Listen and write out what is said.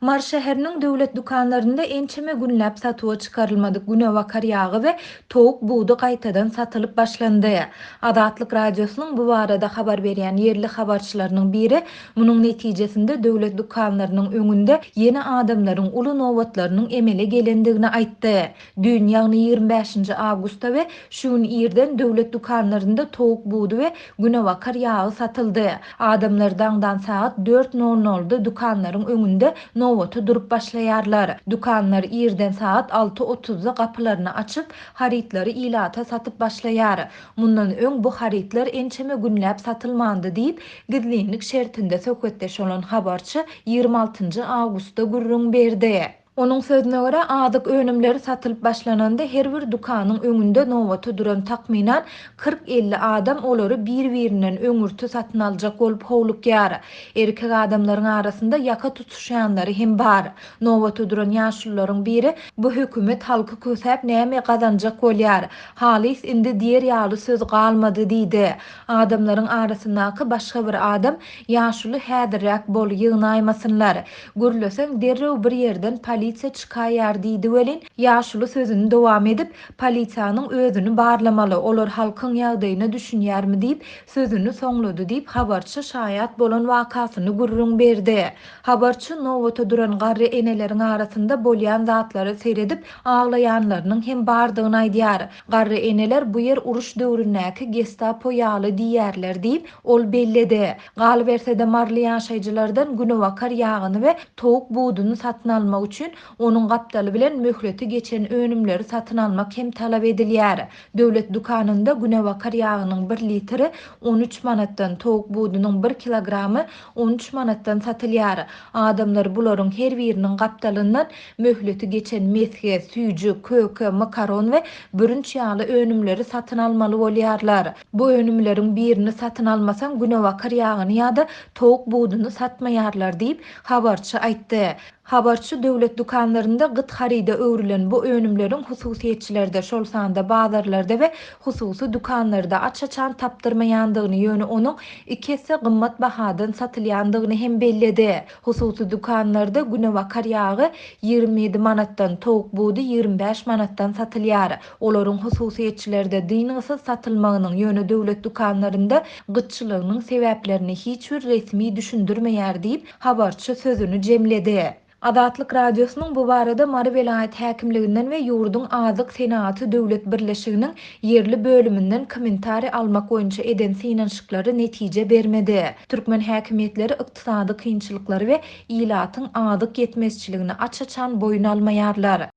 Mary şäheriniň döwlet dükanlarynda ençeme günläp satuwa çykarylmadyk günebakar ýagy we towuk budy gaýtadan satylyp başlandy. Azatlyk Radiosynyň bu barada habar berýän ýerli habarçylarynyň biri munuň netijesinde döwlet dükanlarynyň öňünde ýene adamlaryň uly nobatlarynyň emele gelendigini aýtdy. Düýn, ýagny 25-nji awgustda we şu gün irden döwlet dükanlarynda towuk budy we günebakar ýagy satyldy. Adamlar daňdan sagat dört nol nolda dükanlaryň öňünde nobata durup başlaýarlar. Dükanlar irden sagat alty otuzda gapylaryny açyp, harytlary ilata satyp başlaýar. Mundan öň bu harytlar ençeme günläp satylmandy diýip, gizlinlik şertinde söhbetdeş bolan habarçy 26-njy awgustda gürrüň berdi. Onuň sözüne görä, azyk önümleri satylyp başlananda her bir dükanyň öňünde nobata duran takmynan 40-50 adam olary bir-birinden öňürti satyn aljak bolup howlukýar. Erkek adamlaryň arasynda ýaka tutuşýanlary hem bar. Nobata duran ýaşulularyň biri, Bu hökümet halky kösäp näme gazanjak bolýar? Halys indi diýer ýaly söz galmady diýdi. Adamlaryň arasyndaky başga bir adam, Ýaşuly häzirräk bol, ýygnaýmasynlar. Gürleseň derrew bir ýerden polisiýa çykaýýar diýdi welin, ýaşuly sözüni dowam edip, Polisiýanyň özüni barlamaly, olar halkyň ýagdaýyna düşünýärmi diýip, sözüni soňlady diýip, habarçy şaýat bolan wakasyny gürrüň berdi. Habarçy nobata duran garry eneleriň arasynda bolýan zatlara seredip, aglaýanlarynyň hem bardygyny aýdýar. Garry eneler bu ýer uruş döwründäki gestapo ýaly diýýärler diýip, ol belledi. Galyberse-de, maryly ýaşaýjylardan günebakar ýagyny we towuk buduny satyn almak üçin onuň gapdaly bilen möhleti geçen önümleri satyn almak hem talap edilýär. Döwlet dükanynda günebakar ýagynyň bir litri 13 manatdan, towuk budunyň bir kilogramy 13 manatdan satylýar. Adamlar bularyň her biriniň gapdalyndan möhleti geçen mesge, süýji, köke, makaron we bürünç ýaly önümleri satyn almaly bolýarlar. Bu önümleriň birini satyn almasaň günebakar ýagyny ýa-da towuk buduny satmaýarlar diýip, habarçy aýtdy. Habarçy döwlet dükanlarynda gyt haryda öwrülen bu önümleriň hususyýetçilerde, şol sanda bazarlarda we hususy dükanlarda aç-açan tapdyrmaýandygyny, ýöne onuň iki esse gymmat bahadan satylýandygyny hem belledi. Hususy dükanlarda günebakar ýagy 27 manatdan, towuk budy 25 manatdan satylýar. Olaryň hususyýetçilerde dyngysyz satylmagynyň, ýöne döwlet dükanlarynda gytçylygynyň sebäplerini hiç bir resmi düşündirmeýär diýip, habarçy sözüni jemledi. Azatlyk Radiosynyň bu barada Mary welaýat häkimliginden we ýurduň Azyk senagaty döwlet birleşiginiň ýerli bölüminden kommentariý almak boýunça eden synanyşyklary netije bermedi. Türkmen häkimiýetleri ykdysady kynçylyklary we ilatyň azyk ýetmezçiligini aç-açan boýun almaýarlar.